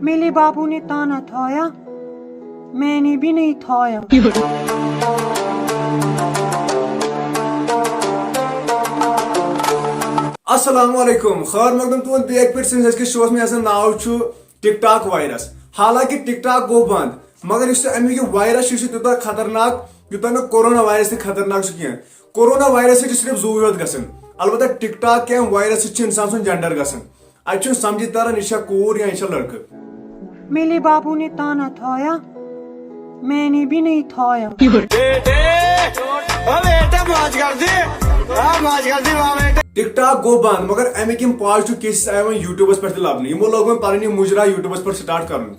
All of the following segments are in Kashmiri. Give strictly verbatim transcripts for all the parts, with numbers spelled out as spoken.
میلے بابو نے تانا تھایا، میں نے بھی نہیں تھایا۔ السلام علیکم، خیر مقدم تُہُنٛد بیک پٮ۪ٹھ سٲنِس أزکِس شوس منٛز، یَتھ زَن ناو چھُ ٹِک ٹاک وایرس۔ حالانکہ ٹِک ٹاک گوٚو بنٛد، مگر یُس یہِ اَمیُک یہِ وایرس چھُ، یہِ چھُ تیوٗتاہ خطرناک، یوٗتاہ نہٕ کورونا وایرس تہِ خطرناک چھُ کینٛہہ۔ کورونا وایرس سۭتۍ چھُ صرف زُوٕے یوت گژھان، البتہ ٹِک ٹاک کہِ اَمہِ وایرس سۭتۍ چھُ اِنسان سُنٛد جینڈر گژھان۔ اَتہِ چھُنہٕ سمجھی تران یہِ چھا کوٗر یا یہِ چھا لڑکہٕ۔ میلے بابو نے تانا تھایا، میں نے بھی نہیں تھایا۔ ٹِک ٹاک گوٚو بنٛد، مگر اَمِکۍ یِم پازٹِو کیسز آیہِ وۄنۍ یوٗٹیوٗبَس پٮ۪ٹھ تہِ لبنہٕ۔ یِمو لوگ وۄنۍ پنٕنۍ یہِ مُجرا یوٗٹیوٗبَس پٮ۪ٹھ سٹارٹ کرُن۔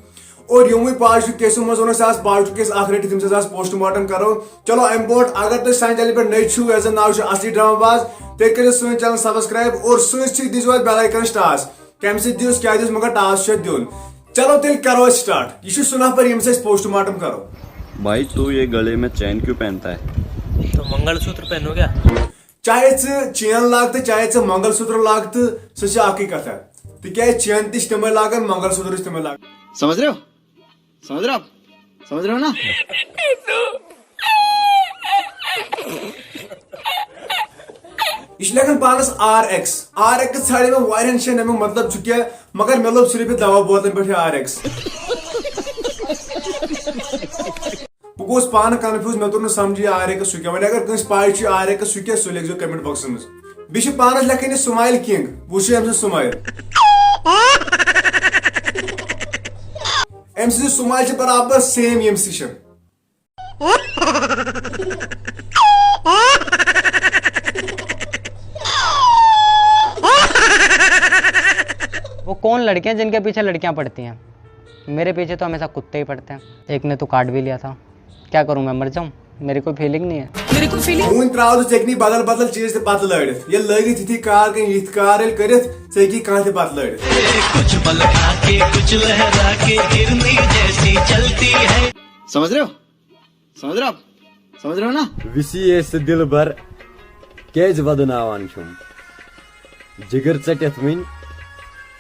اور یِموٕے پازٹِو کیسو منٛز ووٚن اَسہِ آز پازٹِو کیس اکھ رٔٹِتھ، ییٚمہِ سۭتۍ آز پوسٹ مارٹم کرو۔ چلو، اَمہِ برونٛٹھ اگر تُہۍ سانہِ چینلہِ پٮ۪ٹھ نٔوۍ چھِو، یَتھ زَن ناو چھُ اصلی ڈرامہ باز، تیٚلہِ کٔرِو سٲنۍ چینل سبسکرائب اور سۭتۍ سۭتۍ دیٖزیو اَتھ بیل آیکن ٹاس۔ کمہِ سۭتۍ دیُس، کیٛاہ دیُس، مگر ٹاس چھُ اَتھ دیُن۔ چلو تیٚلہِ کرو أسۍ سٹارٹ۔ یہِ چھُ سُہ نفر ییٚمِس أسۍ پوسٹ مارٹم کرو۔ भाई, तू ये गले में चैन क्यों पहनता है? तो मंगलसूत्र पहनो क्या? چاہے ژٕ چین لاگ تہٕ چاہے ژٕ منگل سوتر لاگ تہٕ سُہ چھِ اکٕے کتھا۔ تِکیازِ چین تہِ چھِ تِمے لاگان، منگل سوتر چھِ تِمے لاگان۔ समझ रहे हो समझ रहे हो आप समझ रहे हो ना یہِ چھِ لیکھان پانس آر ایکس۔ آر ایکس ژھانڈے مےٚ واریاہن جاین، امیُک مطلب چھُ کیٛاہ، مگر مےٚ لوٚب صرف یہِ دوا بوتلن پٮ۪ٹھ یہِ آر ایکس۔ بہٕ گوٚوُس پانہٕ کنفیوز، مےٚ توٚر نہٕ سمجھے یہِ آر ایکس چھُ کیٛاہ۔ وۄنۍ اگر کٲنٛسہِ پاے چھُ یہِ آر ایکس چھُ کیٛاہ، سُہ لیکھزیو کمنٹ باکسس منٛز۔ بیٚیہِ چھِ پانس لیکھان یہِ سمایل کنگ، وٕچھِو أمۍ سٕنٛز سمایل۔ أمۍ سٕنٛز سمایل چھِ برابر سیم ییٚمہِ سٕے چھِ۔ वो कौन लड़के हैं जिनके पीछे लड़कियां पड़ती हैं? मेरे पीछे तो हमेशा कुत्ते ही पड़ते हैं। एक ने तो काट भी लिया था। क्या करूं, मैं मर जाऊं? मेरी कोई फीलिंग नहीं है। وۄنۍ ترٛاو ژٕ ژےٚ کِنی بدل بدل چیٖز تہِ پتہٕ لٲڑِتھ۔ ییٚلہِ لٲگِتھ یِتھی کار گٔے، یِتھ کار ییٚلہِ کٔرِتھ، ژٕ ہیٚکی کانٛہہ تہِ پتہٕ لٲڑِتھ۔ समझ रहे हो समझ रहे हो आप समझ रहे हो ना وسی ایس دِلبر کیٛازِ ودناوان چھُم؟ جگر ژٔٹِتھ وٕنۍ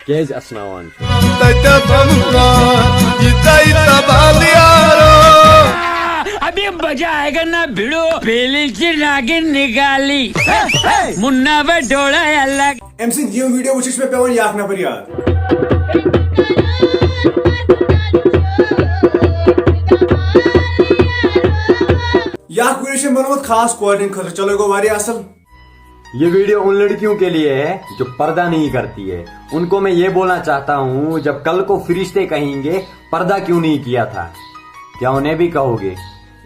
کیٛازِ اسناوان چھُم؟ अभी मजा आएगा ना भिड़ो, पहले से नागिन निकाली, मुन्ना बटोड़ा अलग। أمۍ سٕنٛدۍ یِم ویڈیو وٕچھِتھ چھِ مےٚ پٮ۪وان یہِ اکھ نفر یاد۔ یہِ اکھ ویڈیو چھِ مےٚ بنومُت خاص کورٮ۪ن خٲطرٕ، چلو یہِ گوٚو واریاہ اصل۔ یہ ویڈیو ان لڑکیوں کے لیے ہے جو پردہ نہیں کرتی ہے۔ ان کو میں یہ بولنا چاہتا ہوں، جب کل کو فرشتے کہیں گے پردہ کیوں نہیں کیا تھا، کیا انہیں بھی کہو گے؟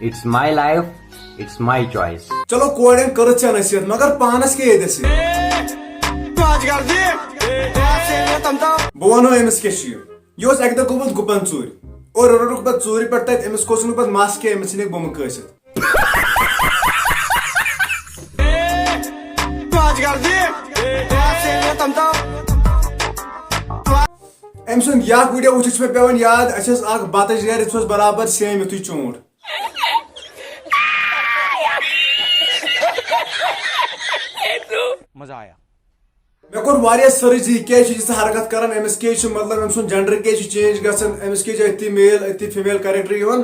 It's my life, it's my choice. چلو کورٮ۪ن کٔرٕتھ ژےٚ نصیحت، مگر پانس کیٛاہ ییٚتٮ۪س یہِ؟ بہٕ ونہو أمِس کیٛاہ چھُ یہِ۔ یہِ اوس اکہِ دۄہ گوٚمُت گُپن ژوٗرِ اور روٚٹُکھ پتہٕ ژوٗرِ پٮ۪ٹھ تتہِ، أمِس کھوژُن پتہٕ مس کیٛاہ، أمِس ژھٕنِکھ بُمہٕ کٲسِتھ۔ أمۍ سُنٛد یہِ اکھ ویڈیو وٕچھِتھ چھُ مےٚ پٮ۪وان یاد، اَسہِ ٲس اکھ بتٕچ ریڈ، یَتھ اوس برابر سیم یُتھُے چونٛٹھ۔ مزہ آیا۔ مےٚ کوٚر واریاہ سٔرٕچ زِ یہِ کیٛازِ چھُ یِژھ حرکت کران، أمِس کیٛازِ چھُ، مطلب، أمۍ سُنٛد جینڈر کیٛازِ چھُ چینج گژھان، أمِس کیٛازِ چھُ أتھی میل أتھی فیمیل کیریکٹر یِوان۔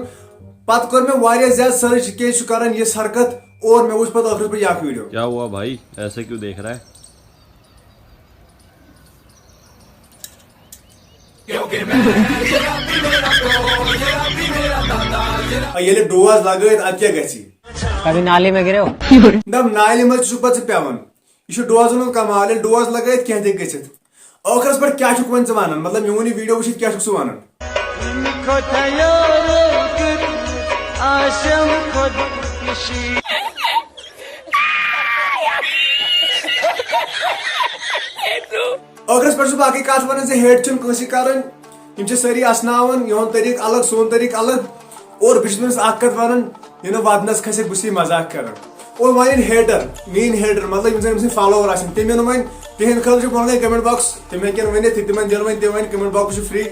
پتہٕ کوٚر مےٚ واریاہ زیادٕ سٔرٕچ یہِ کیٛازِ چھُ کران یِژھ حرکت، اور مےٚ وٕچھ پتہٕ ٲخرس پٮ۪ٹھ یہِ اکھ ویڈیو۔ क्या हुआ भाई, ऐसे क्यों देख रहा है? آ، ییٚلہِ ڈوز لگٲیِتھ، ادٕ کیٛاہ گژھِ؟ कभी नाली में गिरे हो? دَپ، نالہِ منٛز تہِ چھُکھ پتہٕ ژٕ پٮ۪وان۔ یہِ چھُ ڈوزن ہُنٛد کمال، ییٚلہِ ڈوز لگٲیِتھ کینٛہہ تہِ ہیٚکہِ گٔژھِتھ۔ ٲخرس پٮ۪ٹھ کیٛاہ چھُکھ وۄنۍ ژٕ ونان؟ مطلب، میون یہِ ویڈیو وٕچھِتھ کیٛاہ چھُکھ ژٕ ونان؟ ٲخرس پٮ۪ٹھ چھُس بہٕ اکٕے کتھ ونان زِ hate چھُنہٕ کٲنٛسہِ کرٕنۍ۔ یِم چھِ سٲری اسناوان، یِہُنٛد طریٖقہٕ الگ، سون طریٖقہٕ الگ۔ اور بہٕ چھُس تٔمِس اکھ کتھ ونان، یہِ نہٕ ودنس کھسہِ، بہٕ چھُس یہِ مذاق کران۔ اور وۄنۍ یِن hater، میٲنۍ hater، مطلب یِم زن أمۍ سٕنٛدۍ follower آسن، تِم یِن وۄنۍ، تِہنٛدِ خٲطرٕ چھُ بۄنہٕ کنہِ comment box، تِم ہیٚکن ؤنِتھ، تِم تِمن دِن وۄنۍ، تِم وۄنۍ comment box چھُ free۔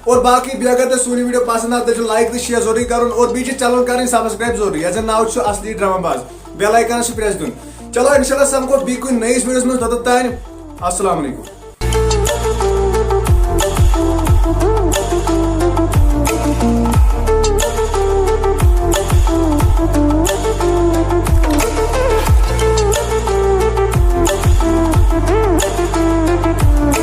اور باقٕے بیٚیہِ اگر تۄہہِ سون یہِ ویڈیو پسنٛد آو، تیٚلہِ چھُ like تہٕ share ضروٗری کرُن، اور بیٚیہِ چھِ channel کرٕنۍ subscribe ضروٗری، یتھ زن ناو چھُ اصلی ڈرامہ باز، bell icon چھُ press دیُن۔ چلو انشاءاللہ سمکھو بیٚیہِ کُنہِ نٔیِس ویڈیوس منٛز، توٚتتھ تام السلام علیکم۔